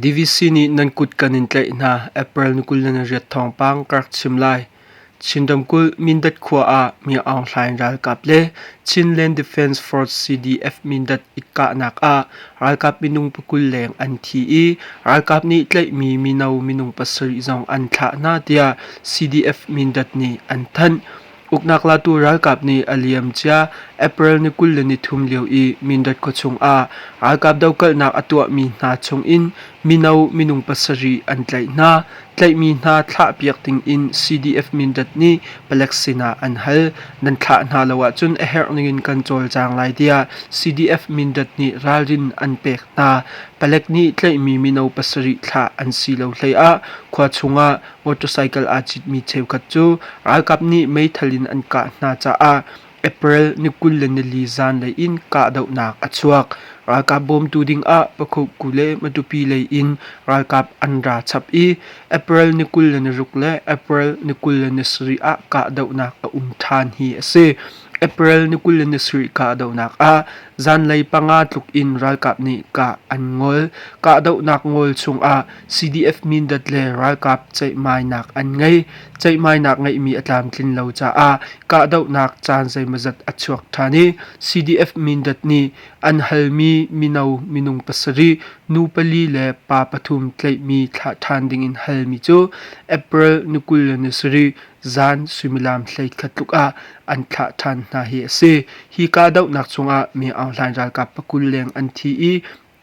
DVC nih nan kut kan in tlaih hna. April ni 28 thawngpang ka rak chim lai. Chin ramkulh Mindat khua ah Mi Aung Hlaing ralkap le Chinland Defence Force CDF Mindat i kahnak ah ralkap minung 20 leng an thi i ralkap nih tlaihmi mino minung pasarih zong an thlah hna tiah CDF Mindat nih an thanh. Uknak latu ralkap nih a liamcia April ni 23 lio i Mindat khuachung ah ralkap dohkalhnak a tuahmi hna chungin mino minung pasarih an tlaih hna. Tlaihmi hna thlahpiak dingin CDF Mindat nih palek sinah an hal. Nan thlah hna lo ahcun a herh ningin kan cawlcang lai tiah CDF Mindat nih ralrin an pek hna. Palek nih tlaihmi mino pasarih thlah an si lo hleiah khua chungah Motorcycle aa citmi cheukhat cu ralkap nih meithal in an kah hna caah April ni 24 zanlei in kahdohnak a chuak. Ralkap bawmtu dingah Pakhoku le Matupi lei in ralkap an ra chap i April ni 26 le April ni 27 ah kahdohnak a um ṭhan hi a si. April ni 27 kahdohnak ah zanlei panga tluk in ralkap nih kah an ngol. Kahdohnak ngol chungah CDF Mindat le ralkap ceihmainak an ngei. Ceihmainak ngeihmi a tlamtlin lo caah kahdohnak caan zeimawzat a chuak ṭhan i CDF Mindat nih an halmi mino minung pasarih, nu pali le pa pathum tlaihmi thlah ṭhan dingin halmi cu April ni 27 zan suimilam 11 tluk ah an thlah ṭhan hna hi a si. Hi kahdohnak chungah Mi Aung Hlaing ralkap pakul leng an thi i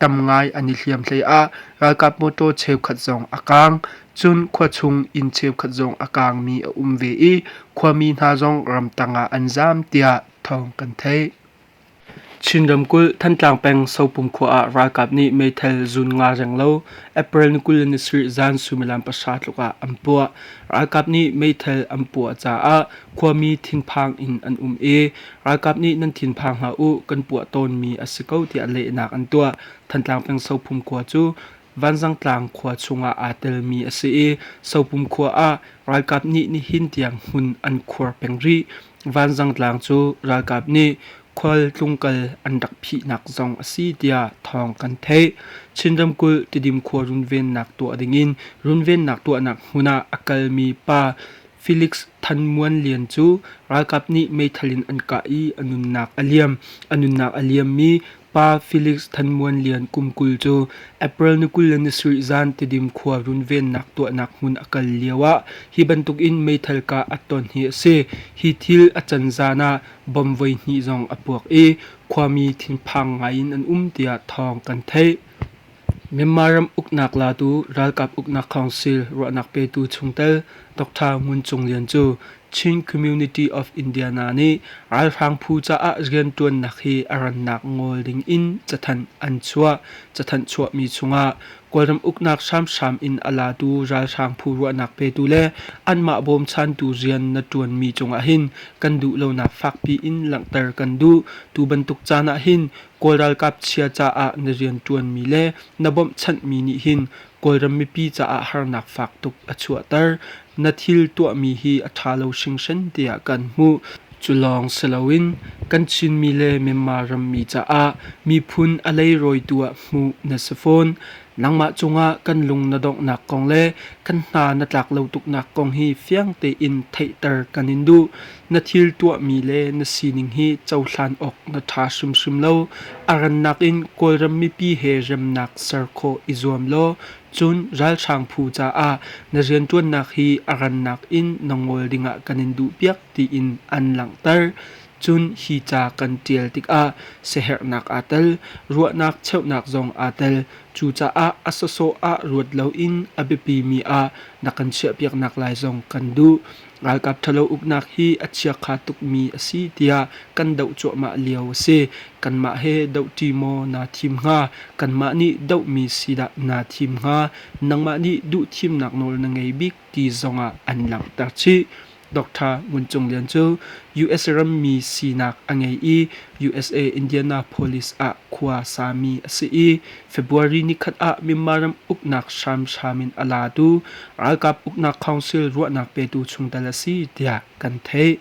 tam ngai an i hliam hlei ah ralkap mawṭaw cheukhat zong a kaang. Cun khuachung inn cheukhat zong a kaangmi a um ve i khuami hna zong ramtang ah an zaam tiah thawng kan theih. Chin ramkulh Thantlang peng Sopum khua ah ralkap nih meithal zun nga renglo April ni 27 zan suimilam pahra tluk ah an puah. Ralkap nih meithal an puah caah khuami thinphang in an um i ralkap nih nan thinphang hlah u kan puah tawnmi a si ko tiah lehnak an tuah. Thantlang peng Sopum khua cu Vanzangtlang khua chungah aa telmi a si i Sopum khua ah ralkap nih nihin tiang hmun an khuar peng rih. Vanzangtlang cu ralkap nih khual tlungkal an rak phihnak zong a si tiah thawng kan theih. Chin ramkulh Tidim khua runvennak tuah dingin runvennak tuahnak hmun ah a kalmi pa Felix Than Muan Lian cu ralkap nih meithal in an kah i a nunnak a liam. A nunnak a liammi Pa Felix Than Muan Lian kum 20 cu April ni 27 zan Tidim khua runvennak tuahnak hmun a kal lioah hi bantukin meithal kah a ton hi a si. Hi thil a can zan ah bom voihnih zong a puak i khuami thinphang ngai in an um tiah thawng kan theih. Myanmar ram uknak latu ralkap uknak council ruahnak petu chungtel Dr. Ngun Cung Lian cu Chin Community of Indiana nih ralhrang phu caah rianṭuannak hi a rannak ngol dingin cathanh an chuah. Cathanh chuahmi chungah Kawlram uknak hramhram in a latu ralhrang phu ruahnak petu le anmah bawmchantu rian na ṭuanmi cungah hin kan duh lonak fakpi in langhter kan duh. Tu bantuk caan ah hin Kawl ralkap chia caah na rianṭuanmi le na bawmhchanhmi nih hin Kawlram mipi caah harnak fak tuk a chuahter. Na thil tuahmi hi a ṭha lo hringhran tiah kan hmuh. Cu lawng si loin kan Chinmi le Myanmar rammi caah miphun a leirawitu ah hmuh na si fawn. Nangmah cungah kan lung na donghnak kong le kan hna na tlak lo tuknak kong hi fiang tein theihter kan in duh. Na thil tuahmi le na sining hi cohlan awk na ṭha hrimhrim lo. A rannak in Kawlram mipi he remnak ser khawh i zuam law cun ralhrang phu caah na rianṭuannak hi a rannak in na ngol dingah kan in duhpiak tiin an langhter. Cun hi ca kan ṭial tikah siaherhnak aa tel, ruahnak cheuhnak zong aa tel. Cucaah a sawsawh ah ruat loin a biapimi ah na kan chiahpiaknak lai zong kan duh. Ralkap ṭhalo uknak hi a chiakha tukmi a si tiah kan doh cuahmah lio a si. Kanmah he dohṭi maw naa thim hnga? Kanmah nih dohmi si dah naa thim hnga? Nangmah nih duhthimnak nawl na ngei bik ti zongah an langhter chih. Dr. Ngun Cung Lian cu US rammi sinak a ngei i USA Indianapolis ah khua sami a si i February nikhat ah Myanmar ram uknak hramhram in a latu ralkap uknak council ruahnak petu chungtel a si tiah kan theih.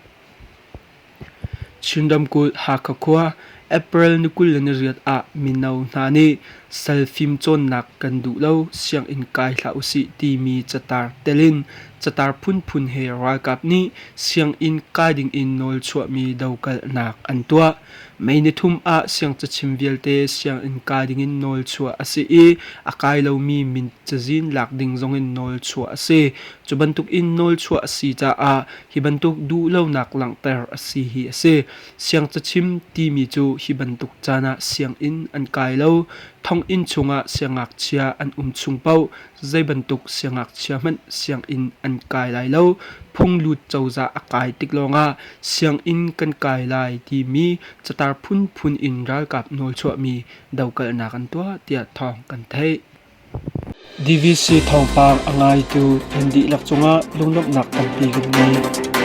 Chin ramkulh Hakha khua April ni 28 ah mino hna nih sal fimcawnnak kan duh lo, sianginn kai hlah usih timi catar tel in catar phunphun he ralkap nih sianginn kai dingin nawl chuahmi dokalhnak an tuah. May nithum ah siangcachim vialte sianginn kai dingin nawl chuah a si i a kai lomi min cazin lak ding zongin nawl chuah a si. Cu bantukin nawl chuah a si caah hi bantuk duhlonak langhter a si hi a si. Siangcachim timi cu hi bantuk caan ah sianginn an kai lo. Thonginn chungah siangngakchia an um chung paoh zei bantuk siangngakchia hmanh sianginn an kai lai lo. Phunglut cozah a kai tik lawngah sianginn kan kai lai timi catar phunphun in ralkap nawlchuahmi dokalnak an tuah tiah thawng kan theih. DVC thawngpang a ngaitu nan dihlak cungah lunglawmhnak tampi kan ngei.